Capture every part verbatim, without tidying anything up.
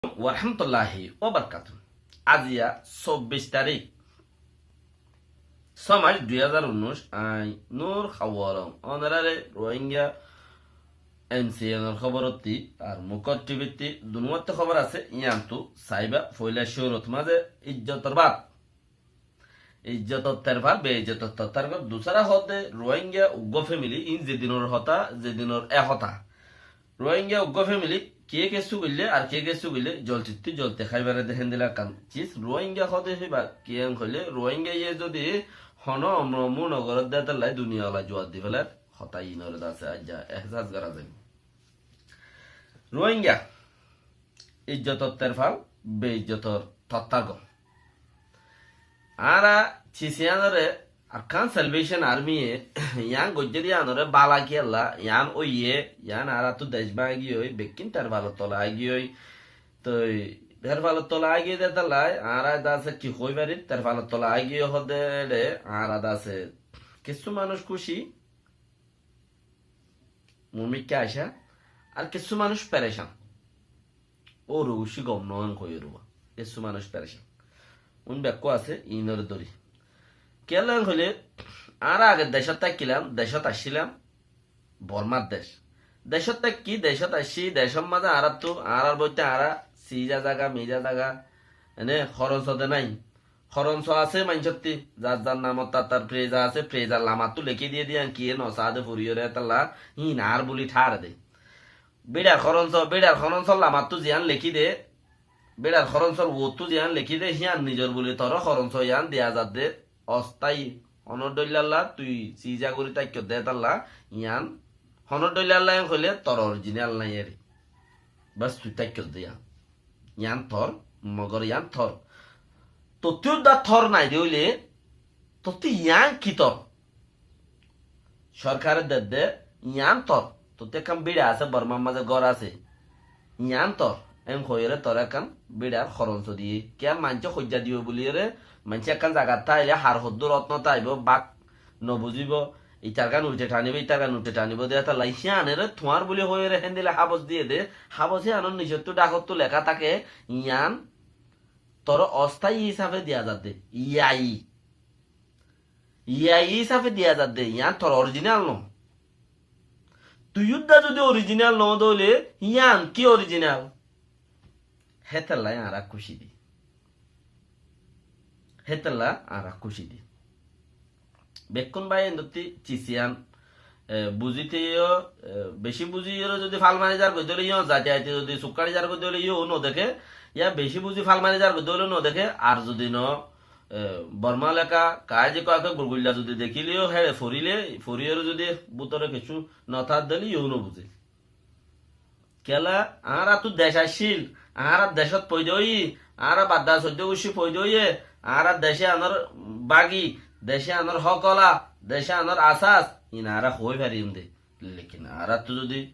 Warahmatulláhi wabarakátuhu. Aziya sobbic tarík, só mac dui házar unnúic, añí Nur Haworong, onoráre Rohingya N C N or hóborottí ar Mukor T V ttí dunúwattí hóbor asé, yíantu saibá. Foila cúrut mazé ijjotor bát. Ijjotor terfal, beijjotor tottargor. Dusára hoódde Rohingya uggúa femili, iín zedinor hotá, zedinor e hotá. Rohingya uggúa femili kiyé kessú goillé ar kiyé kessú goillé, zoltittú zolti háibaré de héndilla ekkán cis. Rohingya hoóde híba kiyé hoilé, Rohingyaye zodi honó omromú nogorédde étalla duniyaola zuab di félar, hotá iínoré de asé aijja ehsas gorá zaibou. Rohingya, ijjotor terfal, beijjotor tottargor. Añára cis yíanoré Arakan Salvation Army ye yián goijjé de yíanoré bála kiyólla, yián óiye, yián añáráttu dec báñgi ói, bekkín terfalor tola aigiyói. Toi terfalor tola aigiyói de étalla, añára de asé ki hoói farir, terfalor tola aigiyói hoóde de, añára de asé kessú manúic kúci, mumikká acá, ar kessú manúic perecán. Óuro guccí gom noó en hoiyóre uwá. Kessú manúic perecán. Uin bekkú asé, iínoré dóri. Kiyólla en hoilé, añára age decót táikkílam, decót aiccílam, Bormár dec. Decót táikki, decót aiccí, decór mazé añáráttu, añárár boitte añára siza zaga, miza zaga, ene horonso de nái. Horonso asé maincótti, zar zar namot tar tar preza asé, prezar lamattú lekí diyé de yían kiyé nosaá de foriyóre étalla, híin añár buli tháre de. Bíçar horonso, bíçar horonsor lamattú ziyán lekí de, bíçar horonsor uottú ziyán lekí de, hían nizor buli toré horonso yían diya zadde, ostáyi, honó dhoillalla tui siza gorí táikkos de étalla, yían honó dhoillalla yían hoilé tor orijinal nái eri. Bas tui táikkos de yían. Yián tor, mogor yián tor. Tottí údda tor nai de óile, tottí yián ki tor? Sorkare dedde, yián tor. Tottí ekkán bíça asé, Bormar mazé gór asé. Yián tor. En hoiyóre tore ekkán bíçar horonso diyé. Kiyá maincé hoijja dibo buliyóre, maincé ekkán zagat táile har hoddúr ot no táibo, bák no buzíbo, itargán uite tanibo, itargán uite tanibo de étalla híanore tuáñr buli hoiyóre héndilla hábos diyé de, hábos híanor nicottú dhákottú leká táke, yián tor ostáyi hísafe diya zadde, yai. Yai hísafe diya zadde, yián tor orijinal no. Tui údda zudi orijinal no de óile, yián ki orijinal? Hétalla añára kúci di. Hétalla añára kúci di. Bekkún bái endottí cis yián, e, buzíte yó, e, bicí buzíyoré zudi fal mari zar goi de óile yó, zaite aite zudi sukkári zar goi de óile yó no deké, yá bicí buzí fal mari zar goi de óile no deké, ar zudi no, e, Borma leká, kaáji koáke gurguilla zudi dekíle yó, héçe foríle, foríyoré zudi bútore kessú no tár de óile yó no buzé. Kiyólla, añáráttu dec accíl, añára decót foida óiyi, añára badda soiddó guccí foida óiye, añára dec yiánor bági, dec yiánor hókola, dec yiánor asas, iín añára hoói fariyum de. Lekin añáráttu zudi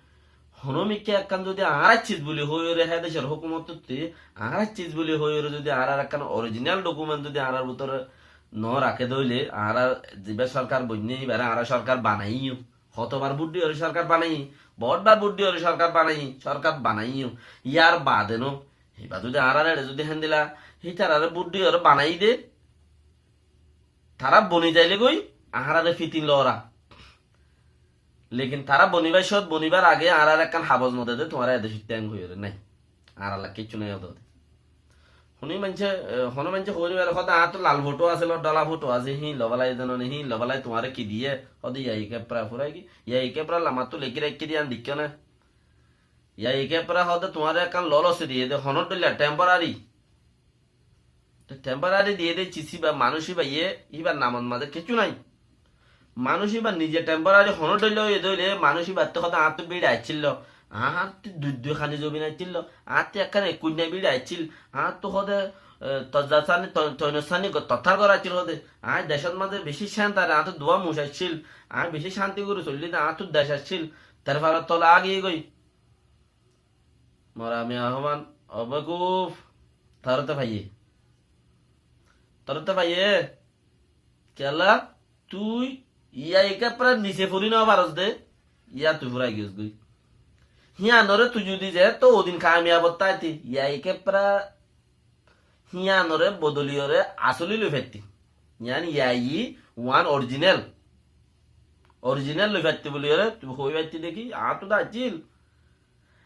honómikká ekkán zudi añárar ciz buli hoiyóre hé decor hókumottú, añárar ciz buli hoiyóre zudi añárar ekkán orijinal dhokument zudi añárar bútore no raké de óile, añára zibá sorkar boinné, íbaré añára sorkar banaiyum. Hotobar bút diyóre sorkar banaiyí, boótbar bút diyóre sorkar banaiyí, sorkar banaiyí. Yar baade no, híba zudi añárar eçe zudi héndilla, hítarare bút diyóre banaiyí de, tará boni zaile goi, añárare fitin loóra. Lekin tará bonibar cót, bonibar age añárare ekkán habos no de de, tuáñra e decót théng hoiyóre nái. Añáralla kiccú nái ódde. Hone maincé, e, hone maincé hoói nifare, hóde añáttu lal fothó asé, dhola fothó asé, híin lobelai zano né, híin lobelai tuáñre ki diyé, hóde yai kepra furai ki, yai kepra lamattú lekí raikké de yián deikkó né. Yai kepra hóde tuáñre ekkán lolosé diyé de, honór dhoilla temporary. Te temporary diyé de cis íba, manúic íba yé, íbar namot mazé kiccú nái. Manúic íba nize temporary honó dhoilla óiye de óile, manúic íbattú hóde añáttu bíça accíl, añáttu dui dui haní zobin accíl, añáttu ekkán ekkuinna bíça accíl, añáttu hóde, e, tozza sáni, to-, toinor sáni go-, tottar gór accíl hóde. Aññí decót mazé bicí cánti, añáttu duwa muc accíl, aññí bicí cánti gorí soillí de, añáttu dec accíl, terfalor tola agiyé goi. Mora miya homan, o bekuf, toré te faiyé. Toré te faiyé. Kiyólla, tui yai kepra nise fori no faros de, yá tui furai giyos goi. Híanoré tui zodi ze, to odin kamiyab ótta aití, yai keppra híanoré bodoliyóre asóli loi faittí. Yián yai one original. Original loi faittí buliyóre, tui hoi faittí deki, añáttu dá accíl.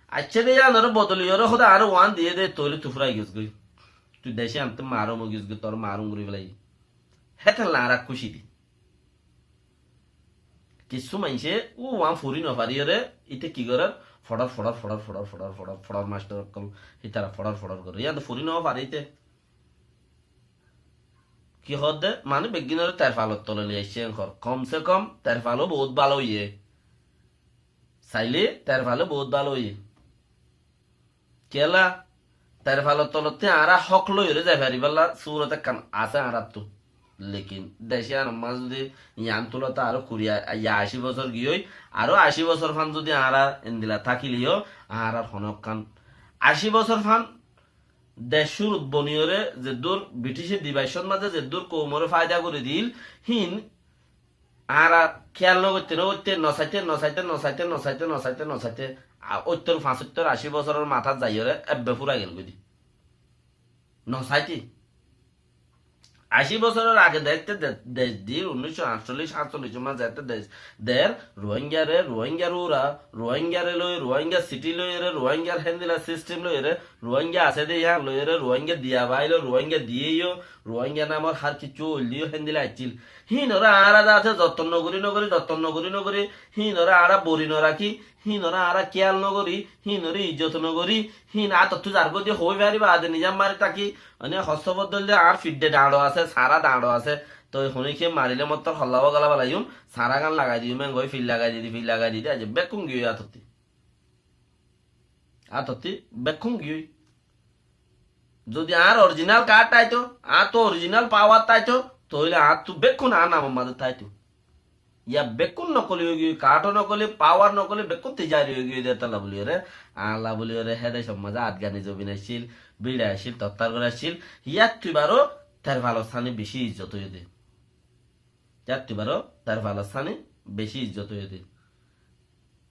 Aiccé de yíanoré bodoliyóre, hóde añáre one diyé de, toile tui furai giyós goi. Tui deci antte marum giyós goi, tor marum gori felai. Hétella añára kúci di. Kissú maincé uwán fori nofariyóre, íte ki gorér? Foçor, foçor, foçor, foçor, foçor, foçor, foçor mastor ókkol, hítara foçor, foçor gorér. Yían to fori nofare íte. Ki hoódde? Mane beggúnoré terfalor tole loi aiccé en hoór. Komse kom terfalo bout bála óiye. Sailé terfalo bout bála óiye. Kiyólla? Terfalor tolottú añára hók loiyóre zai faribálla surot ekkán asé añáráttu. Lekin dec yíanor mazé zodi yián tulóte aró kuri a-, ya ací bosór giyói, aró ací bosór fán zodi añára endila tákile yó, añárar honókkán ací bosór fán dec cúrut boniyóre zeddúr Britice dibaccót mazé zeddúr koumoré faida gorí diíl, híin añára kéyal nogoitté, nogoitté, nosaité, nosaité, a, óittor, fañsóittor, ací bosóror matát zaiyóre ebbe fúrai gelgói de. Nosaité. Ací bosóror age de, de, dec dir, unnícco añccollic, añccollic ot mazé de, dec der, Ruáinggare, Ruáinggar ura, Ruáinggare loi, Ruáingga siti loiyóre, Ruáinggar héndila sistem loiyóre, Ruáingga asé de yían loiyóre, Ruáingga diya baáilo, Ruáingga diyé yó, Ruáingga namor hár kessú óil de yó héndila accíl. Híinoré añára zate zotton nogorí, nogorí, zotton nogorí, nogorí, híinoré añára bori norakí, híinoré añára kéyal nogorí, híinoré ijjot nogorí, híin átottú zargói de hoói fari baade nizam mari táki, mane hossó boddoil de añár fidde dañço asé, sañra dañço asé, toi honíkka marilé mottor holla bogala balaiyum, sañragan lagai diyum, engoi fil lagai didi, fil lagai didi, aijja bekkún giyói átottí. Átottí bekkún giyói. Zodi añár orijinal kaád táito, añáttu orijinal pawar táito, toóile añáttu bekkún añár namor mazé táito. Yá bekkún nokoli ói giyói, kaádo nokoli, pawar nokoli, bekkún tijari ói giyói de, étalla buliyóre, añálla buliyóre, hé decor mazé Afgani zobin accíl, bíça accíl, tottar gor accíl, yáttu baró terfalor sáni bicí ijjot óiye de. Yáttu baró terfalor sáni bicí ijjot óiye de.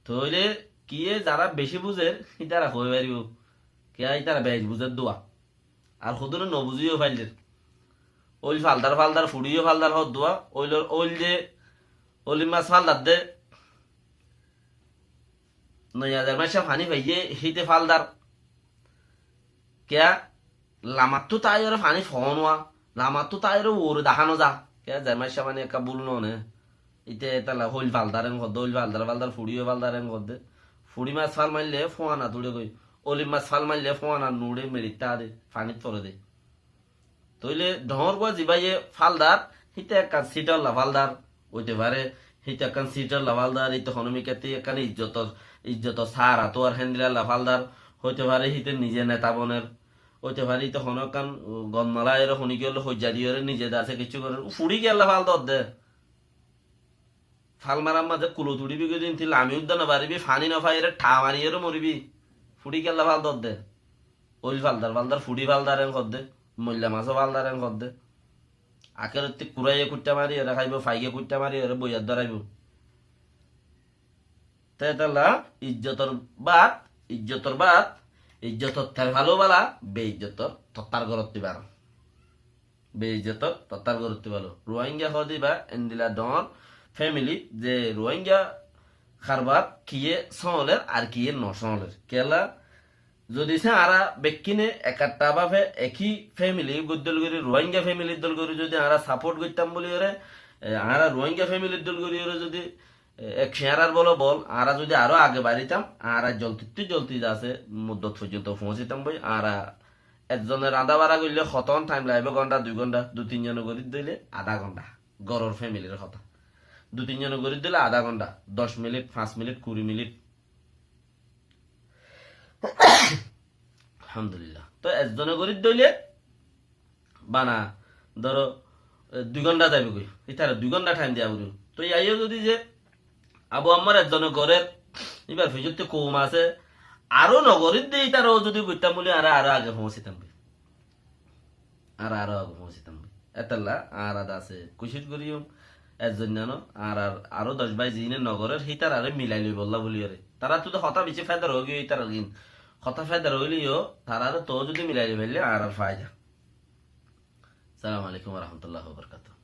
Toóile kiyé zará bicí buzér, ítara hoói faribó. Kiyá ítara bec buzér dua. Ar hodúne nobuzí yó faillér. Óil faldar faldar, fuçí yó faldar hoódduwa, óilor, óil de, óilir mas faldar de. Noiya zermaiccá faní faiyé, híte faldar. Kiyá? Lamattú táiyore faní foónuwa, lamattú táiyore uore dahá noza. Kiyá, zermaiccá faní ekká búl noóne. Íte étalla óil faldar en hoódde, óil faldar faldar, fuçí yó faldar en hoódde. Fuçí mas fal maille fúaña tuçe goi. Óilir mas fal maille fúaña nuçe, meçit táa de, fanít fore de. Toóile dhoóñr gua zibáye faldar, híte ekkán sítolla faldar óite fare, híte ekkán sítolla faldar, híte honómikkátti ekkán ijjotor, ijjotor saára tuar héndilalla faldar óite fare, híte nize neta boner óite fare, híte honó ekkán, uh, gondola ere honíkiyólla hoijja diyóre nize dase kiccú gorer, u fuçí giyólla fal dodde. Fal marar mazé kulot uçíbi goi de, inti lami uddá nofaribí, faní nofaiyóre, tha mariyóre moribí. Fuçí kiyólla fal dodde? Óil faldar faldar, fuçí faldar en hoódde, moilla masó faldar en hoódde. Akérottí kuráiye kuittá mariyóre háibo, faige kuittá mariyóre boiyat dóraibou. Te étalla ijjotor baat, ijjotor baat, ijjotor terfalóu bála, beijjotor tottar gorottí bála. Beijjotor tottar gorottí bála. Ruáinga hoóde íba endila dhoóñr fémili ze Ruáinga karbar kiyé sóoñler ar kiyé nosóoñler. Kiyólla, zodi se añára bekkíne ekattá báfe ekí fémili goiddól gorí, Ruáinga fémilir dól gorí zodi añára sapót goittám bóli goré, e, añára Ruáinga fémilir dól gorí goré zodi e, ek ceñarar bolo bol, añára zodi aró age barítám, añára zoldittú zoldi zasé muddot foijjonto foóñsitám boi, añára ekzone rañdá bara goille hotón thaim laibo, gónda, dui gónda, dui tin zone gorí dóile adá gónda, góror fémilir hotá. Dui tin zone gorí dóile adá gónda, doc minit, fañs minit, kuri minit. Alhamdulillah. Toi ekzone gorí dóile bana, dóro, e, dui gónda zaibogói. Ítara dui gónda thaim diya foribo. Toi yáiyo zodi ze Abu Ammar ekzone gorér, íbar fiçottí koum asé, aró nogorídde ítarao zodi goittám bóli añára aró age foóñsitám boi. Añára aró age foóñsitám boi. Étalla añára dase kucíc goríyum, ekzon zano, añárar aró doc bái ziíne nogorér, hítarare milai loibolla bóli oré. Taráttu de hotá beci faidar óigiyoi, ítarar gín hotá faidar óileyo, tarare tou zodi milai faille añárar faida. Assalamu alaikum wa rahmatullahi wa barakatuhu.